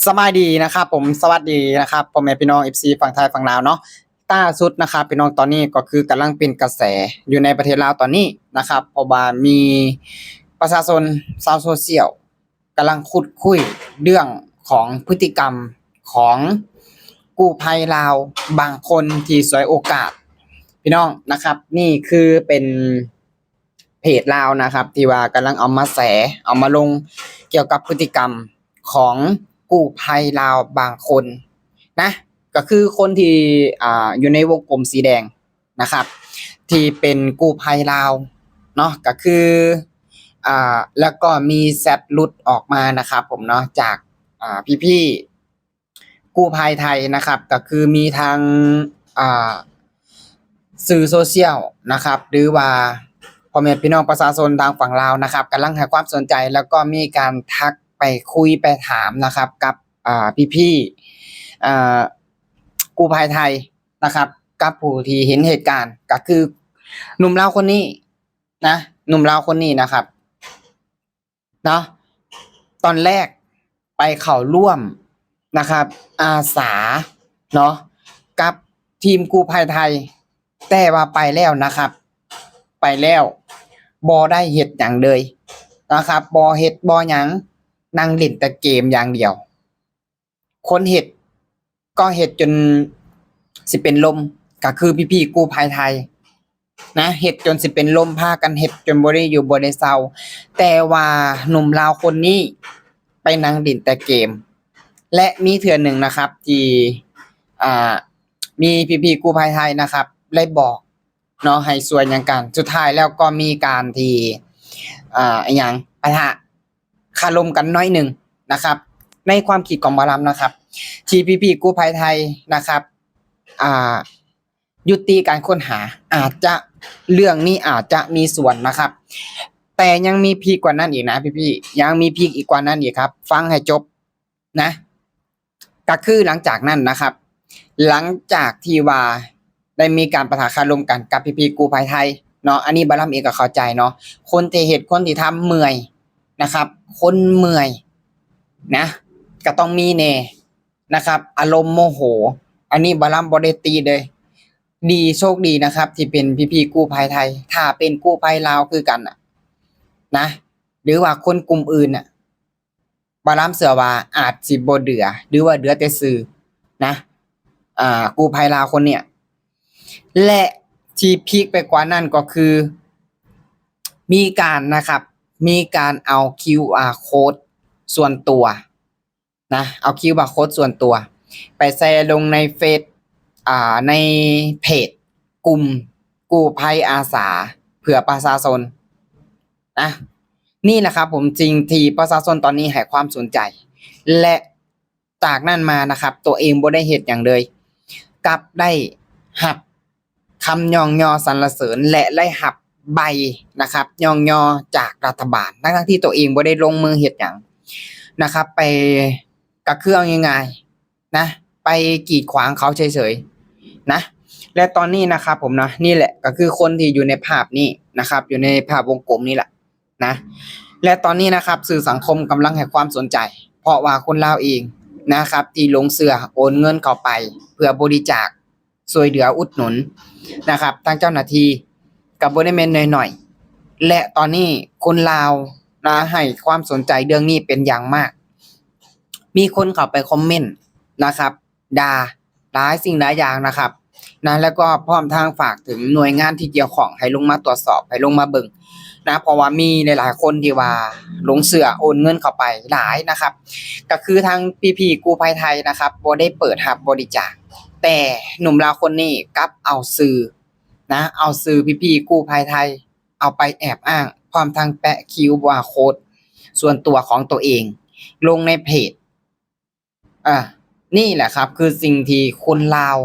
ສະບາຍດີນະຄັບຜົມ ສະຫວັດດີນະຄັບ ພໍ່ແມ່ພີ່ນ້ອງ ເອັຟຊີ ຝັ່ງໄທຝັ່ງລາວເນາະ. ລ່າສຸດນະຄັບພີ່ນ້ອງ ຕອນນີ້ກໍຄືກຳລັງເປັນກະແສຢູ່ໃນປະເທດລາວຕອນນີ້ນະຄັບ ເພາະວ່າມີປະຊາຊົນຊາວໂຊຊຽວ ກຳລັງຂຸດຄຸຍເລື່ອງຂອງພຶດຕິກຳຂອງກູ້ໄພລາວບາງຄົນທີ່ສວຍໂອກາດ ພີ່ນ້ອງນະຄັບ. ນີ້ຄືເປັນເພຈລາວນະຄັບ ທີ່ວ່າກຳລັງເອົາມາແຊ ເອົາມາລົງກ່ຽວກັບພຶດຕິກຳຂອງກູ້ໄພລາວບາງຄົນນະ ກໍຄືຄົນທີ່ ອ່າ ຢູ່ໃນວົງກົມສີແດງ ນະຄັບ ທີ່ເປັນກູ້ໄພລາວເນາະ ກໍຄື ອ່າ ແລ້ວກໍມີແຊັດຫຼຸດອອກມານະຄັບຜົມເນາະ ຈາກ ອ່າ ພີ່ໆກູ້ໄພໄທນະຄັບ ກໍຄືມີທາງ ອ່າ ສື່ໂຊຊຽວນະຄັບ ຫຼືວ່າພໍ່ແມ່ພີ່ນ້ອງປະຊາຊົນທາງຝັ່ງລາວນະຄັບ ກຳລັງໃຫ້ຄວາມສົນໃຈ ແລ້ວກໍມີການທັກໄປຄຸຍໄປຖາມນະຄັບ ກັບ ອ່າ ພີ່ໆ ອ່າ ກູ້ໄພໄທ ນະຄັບ ກັບຜູ້ທີ່ເຫັນເຫດການ ກໍຄືໜຸ່ມລາວຄົນນີ້ນະ ໜຸ່ມລາວຄົນນີ້ນະຄັບເນາະ ຕອນແລກໄປເຂົ້າຮ່ວມນະຄັບ ອາສາເນາະ ກັບທີມກູ້ໄພໄທ ແຕ່ວ່າໄປແລ້ວນະຄັບ ໄປແລ້ວບໍ່ໄດ້ເຮັດຫຍັງເລີຍນະຄັບ ບໍ່ເຮັດບໍ່ຫຍັງ ນັ່ງຫຼິ້ນແຕ່ເກມຢ່າງດຽວ. ຄົນເຮັດກໍເຮັດຈົນຊິເປັນລົມ ກໍຄືພີ່ໆກູ້ໄພໄທນະ ເຮັດຈົນຊິເປັນລົມ ພາກັນເຮັດຈົນບໍ່ໄດ້ຢູ່ບໍ່ໄດ້ເຊົາ ແຕ່ວ່າໜຸ່ມລາວຄົນນີ້ໄປນັ່ງຫຼິ້ນແຕ່ເກມ ແລະ ມີເທື່ອໜຶ່ງນະຄັບ ທີ່ ອ່າ ມີພີ່ໆກູ້ໄພໄທນະຄັບ ໄດ້ບອກ ເນາະ ໃຫ້ຊ່ວຍຫຍັງກັນ ສຸດທ້າຍແລ້ວກໍມີການທີ່ ອ່າ ອີຫຍັງ ປະທະຄາລົມກັນໜ້ອຍໜຶ່ງນະຄັບ. ໃນຄວາມຄິດຂອງໝໍລຳນະຄັບ ທີ່ພີ່ໆກູ້ໄພໄທນະຄັບ ອ່າ ຍຸຕິການຄົ້ນຫາ ອາດຈະ ເລື່ອງນີ້ອາດຈະມີສ່ວນນະຄັບ ແຕ່ຍັງມີພີກກວ່ານັ້ນອີກນະພີ່ໆ ຍັງມີພີກກວ່ານັ້ນອີກຄັບ ຟັງໃຫ້ຈົບ ນະ ກໍຄືຫຼັງຈາກນັ້ນນະຄັບ ຫຼັງຈາກທີ່ວ່າໄດ້ມີການປະທະຄາລົມກັນກັບພີ່ໆກູ້ໄພໄທເນາະ ອັນນີ້ໝໍລຳເອງກໍເຂົ້າໃຈເນາະ ຄົນທີ່ເຮັດ ຄົນທີ່ທຳເມື່ອຍນະຄັບ ຄົນເມື່ອຍນະ ກໍຕ້ອງມີແດ່ນະຄັບ ອາລົມໂມໂຫ ອັນນີ້ໝໍລຳບໍ່ໄດ້ຕິເລີຍ ດີ ໂຊກດີນະຄັບ ທີ່ເປັນພີ່ໆກູ້ໄພໄທ ຖ້າເປັນກູ້ໄພລາວຄືກັນນະ ນະ ຫຼືວ່າຄົນກຸ່ມອື່ນນະ ໝໍລຳເຊື່ອວ່າອາດຊິບໍ່ເຫຼືອ ຫຼືວ່າເຫຼືອແຕ່ຊື່ນະ ອ່າ ກູ້ໄພລາວຄົນເນີ້ຍ ແລະ ທີ່ພີກໄປກວ່ານັ້ນກໍຄື ມີການນະຄັບ ມີການເອົາຄິວອາໂຄດສ່ວນຕົວນະ ເອົາຄິວອາໂຄດສ່ວນຕົວໄປແຊລົງໃນເຟສ ອ່າ ໃນເພຈກຸ່ມກູ້ໄພອາສາເພື່ອປະຊາຊົນ ນະ ນີ້ແຫຼະຄັບຜົມ ສິ່ງທີ່ປະຊາຊົນຕອນນີ້ໃຫ້ຄວາມສົນໃຈ ແລະ ຈາກນັ້ນມານະຄັບ ຕົວເອງບໍ່ໄດ້ເຮັດຫຍັງເລີຍ ກັບໄດ້ຮັບຄຳຍ້ອງຍໍສັນລະເສີນ ແລະ ໄດ້ຮັບໃບນະຄັບ ຍ້ອງຍໍຈາກລັດຖະບານ ທັງໆທີ່ຕົວເອງບໍ່ໄດ້ລົງມືເຮັດຫຍັງນະຄັບ ໄປ ກໍຄືເອົາງ່າຍໆ ນະ ໄປກີດຂວາງເຂົາເສີຍໆ ນະ ແລະ ຕອນນີ້ນະຄັບຜົມເນາະ ນີ້ແຫຼະກໍຄືຄົນທີ່ຢູ່ໃນພາບນີ້ນະຄັບ ຢູ່ໃນພາບວົງກົມນີ້ແຫຼະນະ ແລະ ຕອນນີ້ນະຄັບ ສື່ສັງຄົມກຳລັງໃຫ້ຄວາມສົນໃຈ ເພາະວ່າຄົນລາວເອງນະຄັບ ທີ່ຫຼົງເຊື່ອໂອນເງິນເຂົ້າໄປເພື່ອບໍລິຈາກ ຊ່ວຍເຫຼືອອຸດໜູນນະຄັບ ທາງເຈົ້າໜ້າທີ່ກໍບໍ່ໄດ້ແມ່ນໜ້ອຍໆ ແລະ ຕອນນີ້ຄົນລາວນະ ໃຫ້ຄວາມສົນໃຈເລື່ອງນີ້ເປັນຢ່າງມາກ ມີຄົນເຂົ້າໄປຄອມເມັນນະຄັບ ດ່າຫຼາຍສິ່ງຫຼາຍຢ່າງນະຄັບ ນະ ແລ້ວກໍພ້ອມທັງຝາກເຖິງໜ່ວຍງານທີ່ກ່ຽວຂ້ອງໃຫ້ລົງມາຕວດສອບ ໃຫ້ລົງມາເບິ່ງນະ ເພາະວ່າມີຫຼາຍໆຄົນທີ່ວ່າຫຼົງເຊື່ອໂອນເງິນເຂົ້າໄປຫຼາຍນະຄັບ ກໍຄືທາງພີ່ໆກູ້ໄພໄທນະຄັບ ບໍ່ໄດ້ເປີດຮັບບໍລິຈາກ ແຕ່ໜຸ່ມລາວຄົນນີ້ກັບເອົາຊື່ນະ ເອົາຊື່ພີ່ໆກູ້ໄພໄທ ເອົາໄປແອບອ້າງ ພ້ອມທັງແປະຄິວອາໂຄດສ່ວນຕົວຂອງຕົວເອງລົງໃນເພຈ ອ່າ ນີ້ແຫຼະຄັບ ຄືສິ່ງທີ່ຄົນລາວ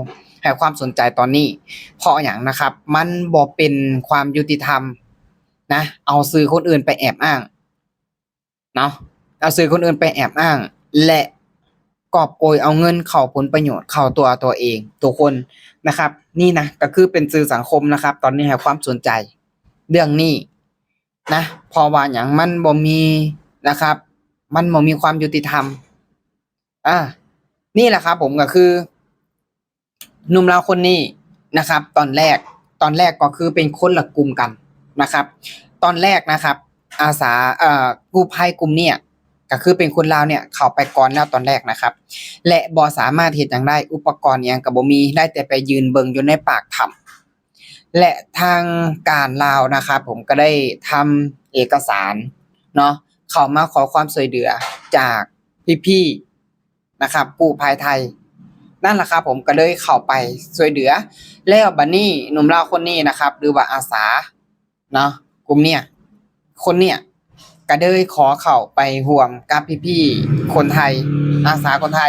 ໃຫ້ຄວາມສົນໃຈຕອນນີ້ ເພາະຫຍັງນະຄັບ ມັນບໍ່ເປັນຄວາມຍຸຕິທຳນະ ເອົາຊື່ຄົນອື່ນໄປແອບອ້າງເນາະ ເອົາຊື່ຄົນອື່ນໄປແອບອ້າງ ແລະ ກອບໂກຍເອົາເງິນເຂົ້າຜົນປະໂຫຍດເຂົ້າຕົວຕົວເອງ ຕົວຄົນນະຄັບ ນີ້ນະ ກໍຄືເປັນສື່ສັງຄົມນະຄັບ ຕອນນີ້ໃຫ້ຄວາມສົນໃຈເລື່ອງນີ້ນະ ເພາະວ່າຫຍັງ ມັນບໍ່ມີນະຄັບ ມັນບໍ່ມີຄວາມຍຸຕິທຳ ອ່າ ນີ້ແຫຼະຄັບຜົມ ກໍຄື ໜຸ່ມລາວຄົນນີ້ນະຄັບ ຕອນແລກ ຕອນແລກກໍຄືເປັນຄົນລະກຸ່ມກັນນະຄັບ. ຕອນແລກນະຄັບ ອາສາ ເອີ ກູ້ໄພກຸ່ມເນີ້ຍ ກໍຄືເປັນຄົນລາວເນີ້ຍ ເຂົ້າໄປກ່ອນແລ້ວຕອນແລກນະຄັບ ແລະ ບໍ່ສາມາດເຮັດຫຍັງໄດ້ ອຸປະກອນອີ່ຫຍັງກໍບໍ່ມີ ໄດ້ແຕ່ໄປຢືນເບິ່ງຢູ່ໃນປາກຖ້ຳ ແລະ ທາງການລາວນະຄັບຜົມ ກໍໄດ້ທຳເອກະສານເນາະ ເຂົ້າມາຂໍຄວາມຊ່ວຍເຫຼືອຈາກພີ່ໆ ນະຄັບ ກູ້ໄພໄທ ນັ້ນລະຄັບຜົມ ກໍເລີຍເຂົ້າໄປຊ່ວຍເຫຼືອ. ແລ້ວບັດນີ້ໜຸ່ມລາວຄົນນີ້ນະຄັບ ຫຼືວ່າອາສາເນາະ ກຸ່ມເນີ້ຍ ຄົນເນີ້ຍ ກໍເລີຍຂໍເຂົ້າໄປຮ່ວມກັບພີ່ໆຄົນໄທ ອາສາຄົນໄທ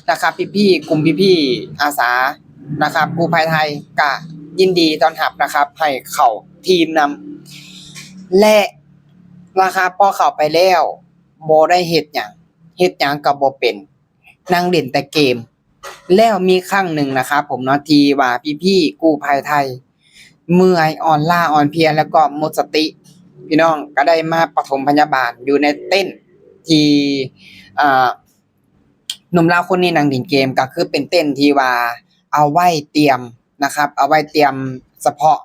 ນະຄັບ. ພີ່ໆ ກຸ່ມພີ່ໆອາສານະຄັບ ກູ້ໄພໄທ ກໍຍິນດີຕ້ອນຮັບນະຄັບ ໃຫ້ເຂົ້າທີມນຳ ແລະ ນະຄັບ ພໍເຂົ້າໄປແລ້ວ ບໍ່ໄດ້ເຮັດຫຍັງ ເຮັດຫຍັງກໍບໍ່ເປັນ ນັ່ງຫຼິ້ນແຕ່ເກມ. ແລ້ວມີຄັ້ງໜຶ່ງນະຄັບຜົມເນາະ ທີ່ວ່າພີ່ໆກູ້ໄພໄທເມື່ອຍອ່ອນລ້າອ່ອນເພຍ ແລ້ວກໍໝົດສະຕິ ພີ່ນ້ອງກໍໄດ້ມາປະຖົມພະຍາບານຢູ່ໃນເຕັນທີ່ ອ່າ ໜຸ່ມລາວຄົນນີ້ນັ່ງຫຼິ້ນເກມ ກໍຄືເປັນເຕັນທີ່ວ່າເອົາໄວ້ຕຽມນະຄັບ ເອົາໄວ້ຕຽມສະເພາະ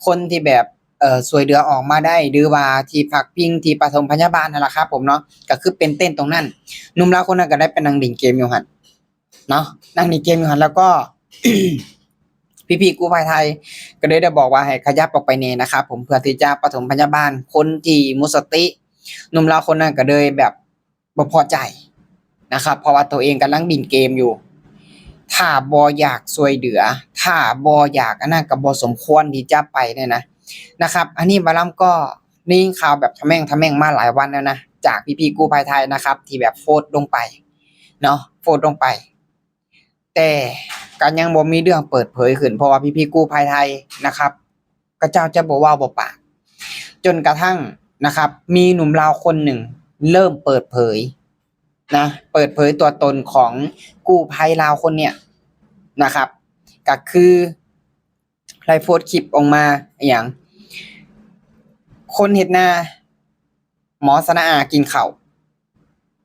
ຄົນທີ່ແບບ ເອີ ຊ່ວຍເຫຼືອອອກມາໄດ້ ຫຼືວ່າທີ່ພັກພິງ ທີ່ປະຖົມພະຍາບານຫັ້ນລະຄັບຜົມເນາະ ກໍຄືເປັນເຕັນຕົງນັ້ນ. ໜຸ່ມລາວຄົນນັ້ນກໍໄດ້ໄປນັ່ງຫຼິ້ນເກມຢູ່ຫັ້ນເນາະ ນັ່ງຫຼິ້ນເກມຢູ່ຫັ້ນ ແລ້ວກໍ ພີ່ໆກູ້ໄພໄທກໍເລີຍໄດ້ບອກວ່າໃຫ້ຂະຫຍັບອອກໄປແດ່ນະຄັບຜົມ ເພື່ອທີ່ຈະປະຖົມພະຍາບານຄົນທີ່ໝົດສະຕິ. ໜຸ່ມລາວຄົນນັ້ນກໍເລີຍແບບ ບໍ່ພໍໃຈນະຄັບ ເພາະວ່າໂຕເອງກຳລັງຫຼິ້ນເກມຢູ່ ຖ້າບໍ່ຢາກຊ່ວຍເຫຼືອ ຖ້າບໍ່ຢາກອັນນັ້ນ ກໍບໍ່ສົມຄວນທີ່ຈະໄປແນ່ນະ ນະຄັບ. ອັນນີ້ບ່າວລຳກໍໄດ້ຍິນຂ່າວແບບທະແມ່ງທະແມ່ງມາຫຼາຍວັນແລ້ວນະ ຈາກພີ່ໆກູ້ໄພໄທນະຄັບ ທີ່ແບບໂພສລົງໄປເນາະ ໂພສລົງໄປ ແຕ່ກໍຍັງບໍ່ມີເລື່ອງເປີດເຜີຍຂຶ້ນ ເພາະວ່າພີ່ໆກູ້ໄພໄທນະຄັບ ເຂົາເຈົ້າຈະບໍ່ເວົ້າບໍ່ປາກ ຈົນກະທັ່ງນະຄັບ ມີໜຸ່ມລາວຄົນໜຶ່ງເລີ່ມເປີດເຜີຍນະ ເປີດເຜີຍຕົວຕົນຂອງກູ້ໄພລາວຄົນເນີ້ຍນະຄັບ ກໍຄືໄດ້ໂພສຄລິບອອກມາ ອີ່ຫຍັງ ຄົນເຮັດນາ ໝໍສະນາອາກິນເຂົ້າ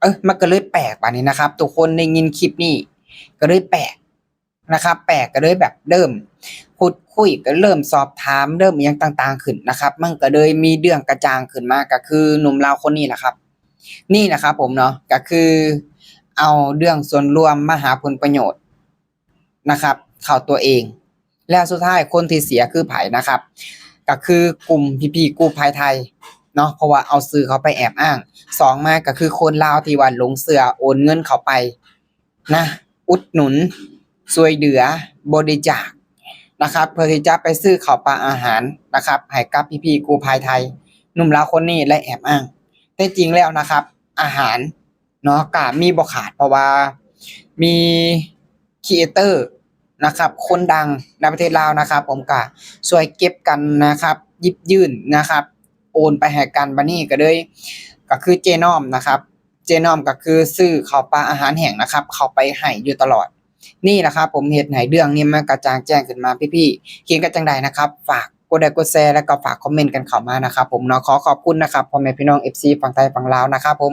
ເອີ ມັນກໍເລີຍແປກບາດນີ້ນະຄັບ ທຸກຄົນໄດ້ຍິນຄລິບນີ້ກໍເລີຍແປກນະຄັບ ແປກ ກໍເລີຍແບບເລີ່ມຂຸດຄຸຍ ກໍເລີ່ມສອບຖາມ ເລີ່ມອີ່ຫຍັງຕ່າງໆຂຶ້ນນະຄັບ ມັນກໍເລີຍມີເລື່ອງກະຈ່າງຂຶ້ນມາ ກໍຄືໜຸ່ມລາວຄົນນີ້ລະຄັບ ນີ້ລະຄັບຜົມເນາະ ກໍຄືເອົາເລື່ອງສ່ວນລວມມາຫາຜົນປະໂຫຍດ ນະຄັບ ເຂົ້າຕົວເອງ ແລ້ວສຸດທ້າຍຄົນທີ່ເສຍຄືໃຜນະຄັບ ກໍຄືກຸ່ມພີ່ໆກູ້ໄພໄທເນາະ ເພາະວ່າເອົາຊື່ເຂົາໄປແອບອ້າງ. ສອງມາກໍຄືຄົນລາວທີ່ວ່າຫຼົງເຊື່ອໂອນເງິນເຂົ້າໄປນະ ອຸດໜູນ ຊ່ວຍເຫຼືອ ບໍລິຈາກນະຄັບ ເພື່ອທີ່ຈະໄປຊື້ເຂົ້າປາອາຫານນະຄັບ ໃຫ້ກັບພີ່ໆກູ້ໄພໄທ. ໜຸ່ມລາວຄົນນີ້ໄດ້ແອບອ້າງ ແຕ່ຈິງແລ້ວນະຄັບ ອາຫານ ເນາະ ກະມີບໍ່ຂາດ ເພາະວ່າມີຄຣີເອເຕີນະຄັບ ຄົນດັງໃນປະເທດລາວນະຄັບ ຜົມກະຊ່ວຍເກັບກັນນະຄັບ ຢິບຍື່ນນະຄັບ ໂອນໄປໃຫ້ກັນ. ບາດນີ້ກະເລີຍ ກະຄືເຈນ້ອມນະຄັບ ເຈນ້ອມກະຄືຊື້ເຂົ້າປາອາຫານແຫ້ງນະຄັບ ເຂົ້າໄປໃຫ້ຢູ່ຕະຫຼອດ. ນີ້ລະຄັບ ຜົມເຮັດໃຫ້ເລື່ອງນີ້ມັນກະຈ່າງແຈ້ງຂຶ້ນມາ. ພີ່ໆຄິດກັນຈັ່ງໃດນະຄັບ ຝາກກົດໄລກົດແຊ ແລ້ວກໍຝາກຄອມເມັນກັນເຂົ້າມານະຄັບ ຜົມເນາະ. ຂໍຂອບຄຸນນະຄັບ ພໍ່ແມ່ພີ່ນ້ອງເອັຟຊີຝັ່ງໄທຝັ່ງລາວນະຄັບ ຜົມ